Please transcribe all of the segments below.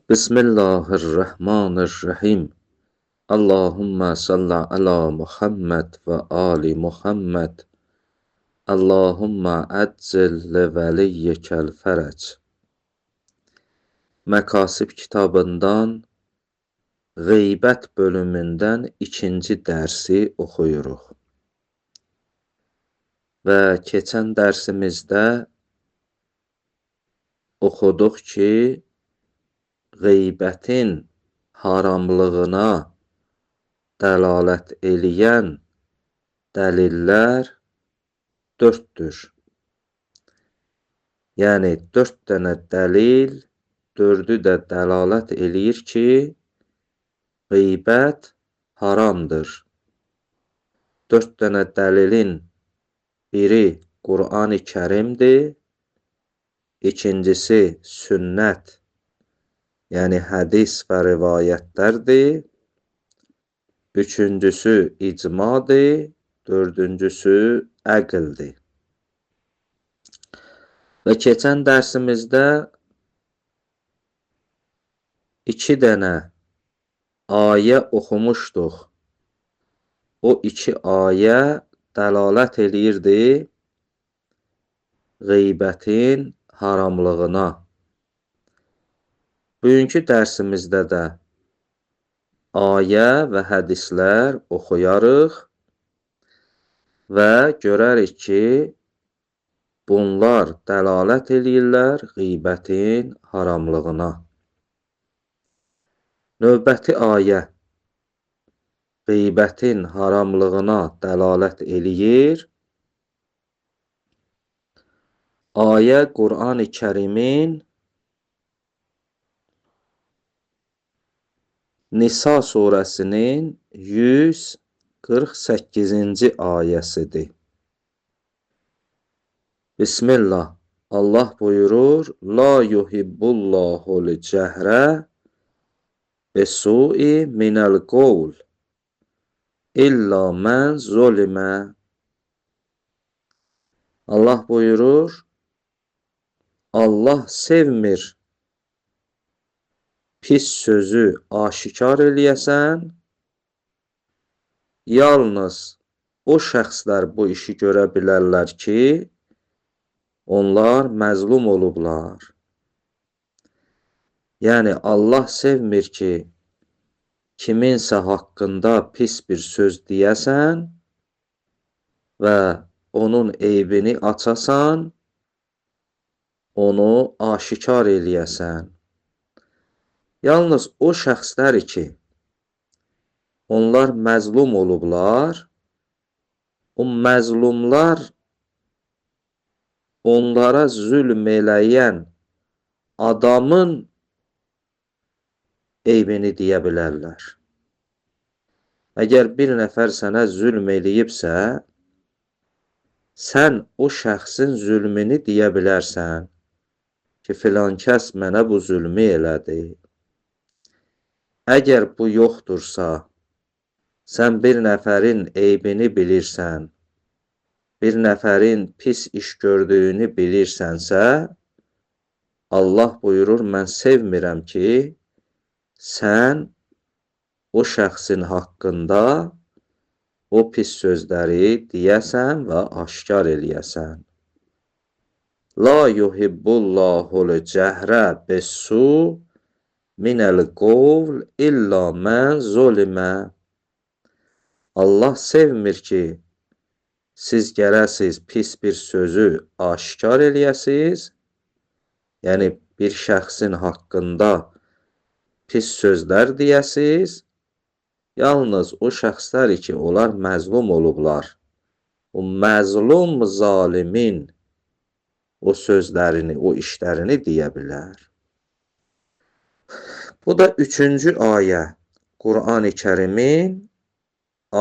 Bismillahirrahmanirrahim. Allahümme salli ala Muhammed və ali Muhammed. Allahümme əccil li vəliyyikəl fərəc. Məkasib kitabından Qeybət bölümündən ikinci dərsi oxuyuruq. Və keçən dərsimizdə oxuduq ki, qeybətin haramlığına dəlalət eləyən dəlillər dörddür. Yəni, dörd dənə dəlil, dördü də dəlalət eləyir ki, qeybət haramdır. Dörd dənə dəlilin biri Qur'an-ı Kərimdir, ikincisi sünnət, yəni hədis və rivayətlərdir, üçüncüsü icmadır, dördüncüsü əqldir. Və keçən dərsimizdə iki dənə ayə oxumuşduq. O iki ayə dəlalət eləyirdi qeybətin haramlığına. Bugünkü dərsimizdə də ayə və hədislər oxuyarıq və görərik ki, bunlar dəlalət eləyirlər qeybətin haramlığına. Növbəti ayə qeybətin haramlığına dəlalət eləyir. Ayə Qur'an-ı Kərimin Nisa surəsinin 148-ci ayəsidir. Bismillah. Allah buyurur: La yuhibbullahul cəhrə bisu'i minəl qovl illa mən zulimə. Allah buyurur: Allah sevmir pis sözü aşikar eləyəsən, yalnız o şəxslər bu işi görə bilərlər ki, onlar məzlum olublar. Yəni, Allah sevmir ki, kiminsə haqqında pis bir söz deyəsən və onun eybini açasan, onu aşikar eləyəsən. Yalnız o şəxslər ki, onlar məzlum olublar, o məzlumlar onlara zülm eləyən adamın eybini deyə bilərlər. Əgər bir nəfər sənə zülm eləyibsə, sən o şəxsin zülmünü deyə bilərsən ki, filan kəs mənə bu zülmü elədi. Əgər bu yoxdursa, sən bir nəfərin eybini bilirsən, bir nəfərin pis iş gördüyünü bilirsənsə, Allah buyurur, mən sevmirəm ki, sən o şəxsin haqqında o pis sözləri deyəsən və aşkar eləyəsən. La yuhibbullahul cəhrə bissu minəl qovl illa mən zulimə. Allah sevmir ki, siz gələsiz pis bir sözü aşkar eləyəsiz, yəni bir şəxsin haqqında pis sözlər deyəsiz, yalnız o şəxslər ki, onlar məzlum olublar. O məzlum zalimin o sözlərini, o işlərini deyə bilər. Bu da üçüncü ayə. Qur'an-ı Kərimin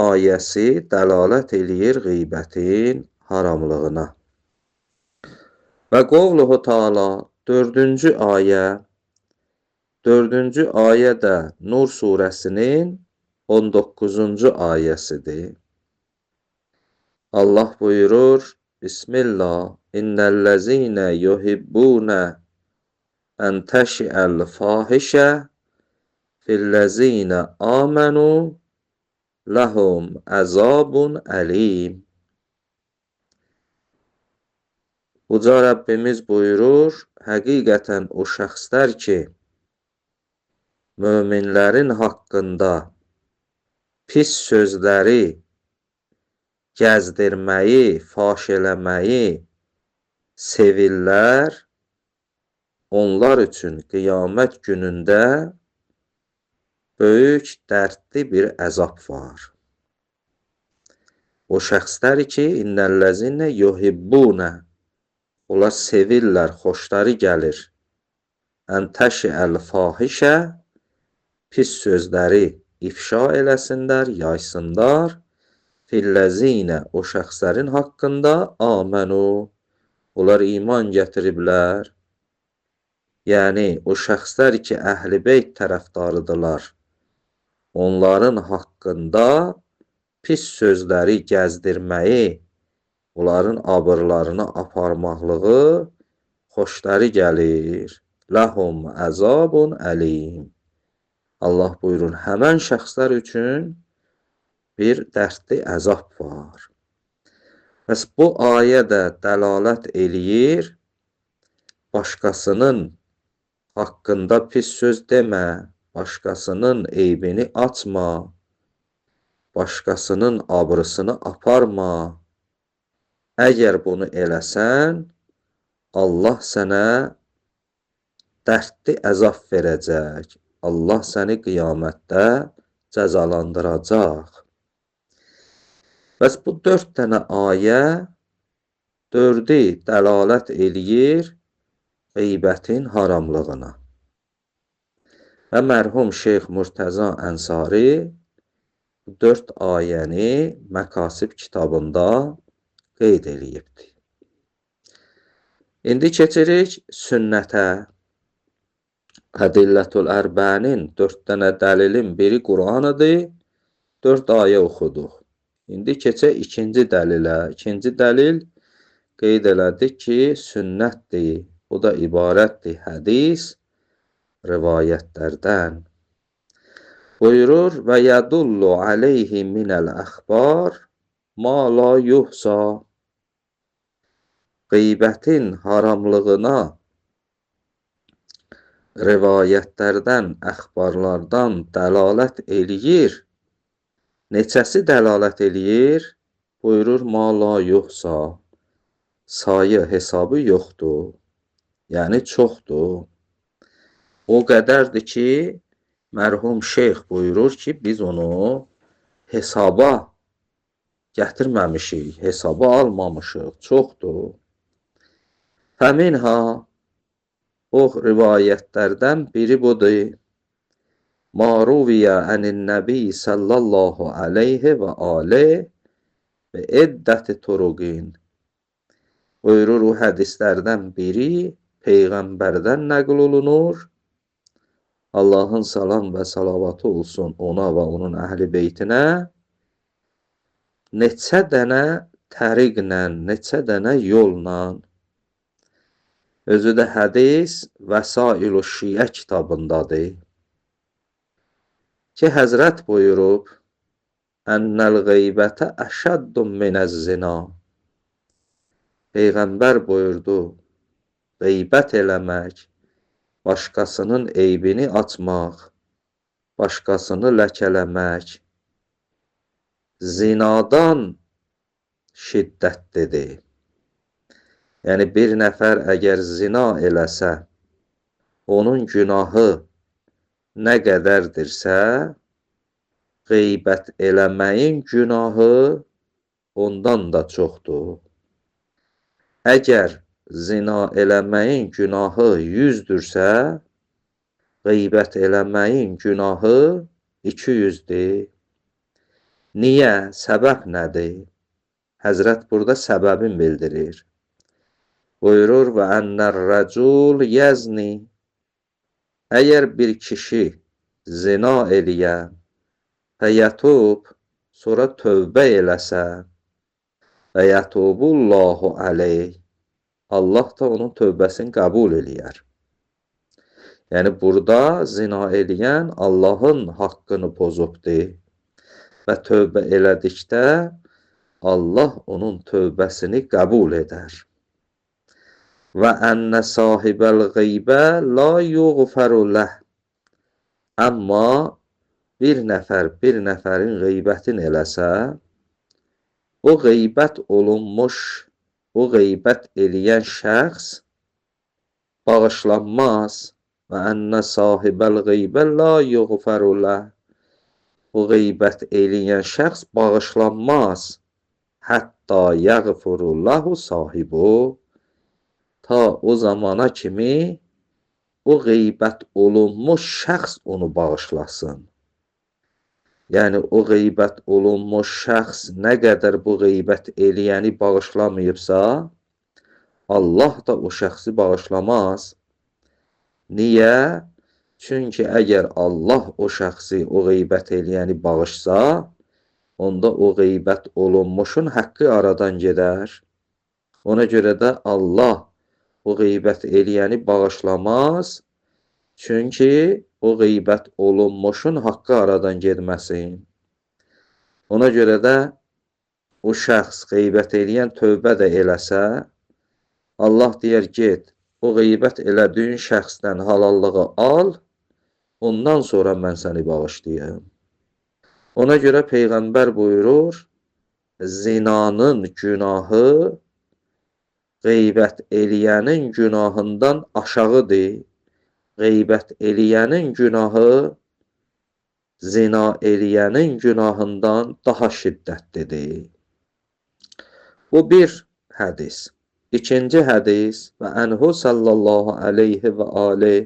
ayəsi dəlalət eləyir qeybətin haramlığına. Və qovluhu Teala dördüncü ayə. Dördüncü ayə də Nur surəsinin 19-cu ayəsidir. Allah buyurur: Bismillah, innellezine yuhibbune Ən təşiəl fahişə fillezine amenu ləhum əzabun əlim. Uca Rəbbimiz buyurur, həqiqətən o şəxslər ki, möminlərin haqqında pis sözləri gəzdirməyi, faş eləməyi sevirlər, onlar üçün qiyamət günündə böyük, dərdli bir əzab var. O şəxslər ki, innəl-ləzinə yuhibbunə, onlar sevirlər, xoşları gəlir. Ən təşiəl fahişə, pis sözləri ifşa eləsinlər, yaysınlar. Filləzinə, o şəxslərin haqqında amənu, onlar iman gətiriblər. Yəni, o şəxslər ki, Əhl-i Beyt tərəfdarıdırlar, onların haqqında pis sözləri gəzdirməyi, onların abırlarını aparmaqlığı xoşları gəlir. Ləhum əzabun əlim. Allah buyurur, həmən şəxslər üçün bir dərdli əzab var. Bəs bu ayə də dəlalət eləyir, başqasının haqqında pis söz demə, başqasının eybini açma, başqasının abrısını aparma. Əgər bunu eləsən, Allah sənə dərdli əzab verəcək. Allah səni qiyamətdə cəzalandıracaq. Bəs bu 4 dənə ayə dördü dəlalət eləyir qeybətin haramlığına. Və mərhum Şeyx Murtəza Ənsari bu 4 ayəni Məkasib kitabında qeyd eləyibdir. İndi keçirik sünnətə. Ədillətul Ərbənin 4 dənə dəlilin biri Quranıdır. 4 ayə oxuduq. İndi keçək ikinci dəlilə. İkinci dəlil qeyd elədik ki, sünnətdir. Bu da ibarətdir hədis rivayətlərdən. Buyurur və yədullu aleyhi minəl əxbar ma la yuhsa. Qeybətin haramlığına rivayətlərdən, əxbarlardan dəlalət eləyir. Neçəsi dəlalət eləyir? Buyurur, ma la yuhsa. Sayı, hesabı yoxdur. Yəni, çoxdur. O qədərdir ki, mərhum şeyx buyurur ki, biz onu hesaba gətirməmişik, hesaba almamışıq, çoxdur. Fəminha, o rivayətlərdən biri budur. Ma ruviya ənin-nəbi sallallahu aleyhi və aleyhi və iddəti turuqin. Buyurur, o hədislərdən biri Peyğəmbərdən nəql olunur. Allahın salam və salavatı olsun ona və onun əhli beytinə. Neçə dənə təriqlə, neçə dənə yolla. Özü də hədis Vəsail-ü Şiə kitabındadır. Ki, Həzrət buyurub, Ənəl qeybətə əşəddun minəz-zina. Peyğəmbər buyurdu, qeybət eləmək, başqasının eybini açmaq, başqasını ləkələmək, zinadan şiddətlidir. Yəni, bir nəfər əgər zina eləsə, onun günahı nə qədərdirsə, qeybət eləməyin günahı ondan da çoxdur. Əgər zina eləməyin günahı 100-dürsə, qeybət eləməyin günahı 200-dür. Niyə? Səbəb nədir? Həzrət burada səbəbin bildirir. Buyurur, və ennər rəcul yəzni. Əgər bir kişi zina eləyə, fəyətub, sonra tövbə eləsə, və yətubullahu aleyh, Allah da onun tövbəsini qəbul eləyər. Yəni burada zina eləyən Allahın haqqını pozubdur və tövbə elədikdə Allah onun tövbəsini qəbul edər. Və ennə sahibəl qeybə la yuğfəru ləh. Amma bir nəfər bir nəfərin qeybətini eləsə, o qeybət olunmuş, o qeybət eləyən şəxs bağışlanmaz. Və ennə sahibəl qeybə la yuğfəru ləh. O qeybət eləyən şəxs bağışlanmaz. Hətta yəğfuru ləhu sahibu. Ta o zamana kimi o qeybət olunmuş şəxs onu bağışlasın. Yəni o qeybət olunmuş şəxs nə qədər bu qeybət eləyəni bağışlamayıbsa, Allah da o şəxsi bağışlamaz. Niyə? Çünki əgər Allah o şəxsi, o qeybət eləyəni bağışsa, onda o qeybət olunmuşun haqqı aradan gedər. Ona görə də Allah o qeybət eləyəni bağışlamaz. Çünki o qeybət olunmuşun haqqı aradan gedməsin. Ona görə də o şəxs qeybət eləyən tövbə də eləsə, Allah deyər, get, o qeybət elədiyin şəxsdən halallığı al, ondan sonra mən səni bağışlayayım. Ona görə Peyğəmbər buyurur, zinanın günahı qeybət eləyənin günahından aşağıdır. Qeybət eləyənin günahı zina eləyənin günahından daha şiddətlidir. Bu bir hədis. İkinci hədis və ənhu sallallahu aleyhi və aleyh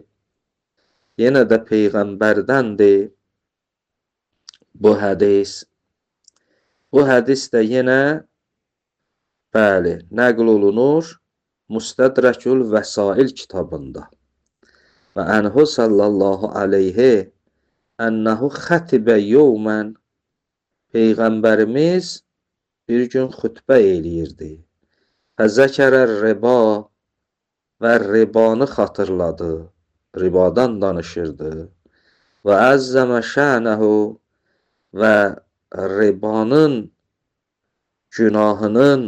yenə də Peyğəmbərdəndir bu hədis. Bu hədis də yenə bəli, nəql olunur Müstədrəkül Vəsail kitabında. Və ənhu sallallahu aleyhi ənəhu xətibə yevmən, Peyğəmbərimiz bir gün xütbə eləyirdi. Fəzəkərər riba, və ribanı xatırladı, ribadan danışırdı. Və əzzəmə şənəhu, və ribanın günahının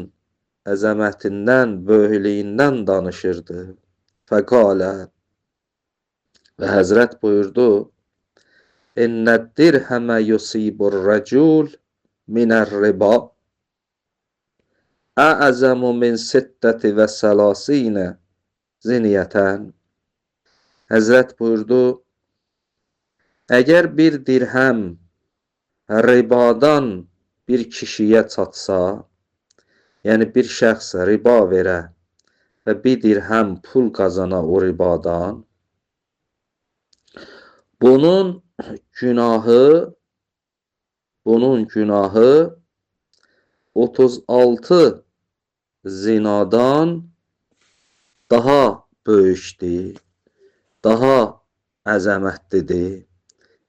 əzəmətindən, böyüklüyündən danışırdı. Fəqalə, və Həzrət buyurdu, İnnəd-dirhəmə yusibur rəcul minər-riba ə'zəmu min sittəti və səlasinə ziniyyətən. Həzrət buyurdu, əgər bir dirhəm ribadan bir kişiyə çatsa, yəni bir şəxs riba verə və bir dirhəm pul qazana o ribadan, bunun günahı 36 zinadan daha böyükdür, daha əzəmətlidir.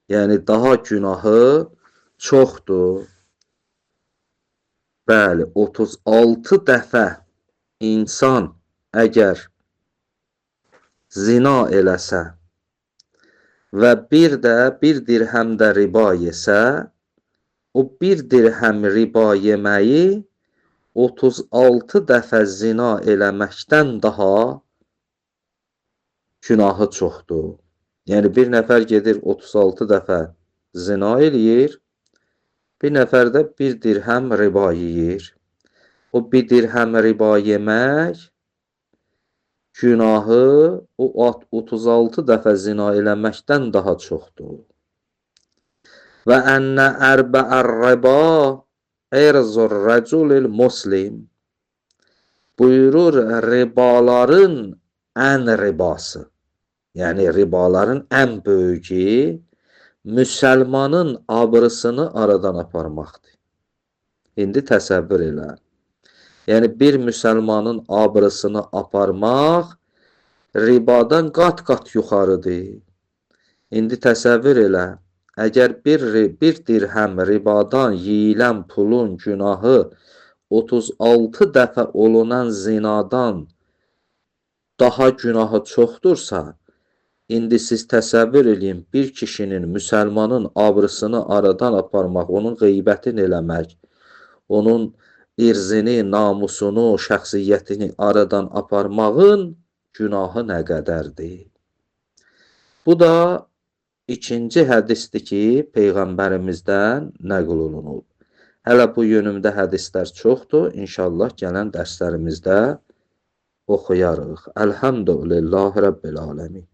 Yəni daha günahı çoxdur. Bəli, 36 dəfə insan əgər zina eləsə və bir də bir dirhəm də riba yesə, o bir dirhəm riba yeməyi 36 dəfə zina eləməkdən daha günahı çoxdur. Yəni bir nəfər gedir 36 dəfə zina eləyir, bir nəfər də bir dirhəm riba yeyir. O bir dirhəm riba yemək günahı o 36 dəfə zina eləməkdən daha çoxdur. Və ennə ərbəər riba erzur rəculil muslim. Buyurur, ribaların ən ribası, yəni ribaların ən böyüyü müsəlmanın abrısını aradan aparmaqdır. İndi təsəvvür elə. Yəni bir müsəlmanın abrısını aparmaq ribadan qat-qat yuxarıdır. İndi təsəvvür elə. Əgər bir dirhəm ribadan yeyilən pulun günahı 36 dəfə olunan zinadan daha günahı çoxdursa, İndi siz təsəvvür eləyin, bir kişinin, müsəlmanın abrısını aradan aparmaq, onun qeybətini eləmək, onun irzini, namusunu, şəxsiyyətini aradan aparmağın günahı nə qədərdir? Bu da ikinci hədisdir ki, Peyğəmbərimizdən nəql olunub. Hələ bu yönümdə hədislər çoxdur. İnşallah gələn dərslərimizdə oxuyarıq. Elhamdülillahi Rabbil aləmin.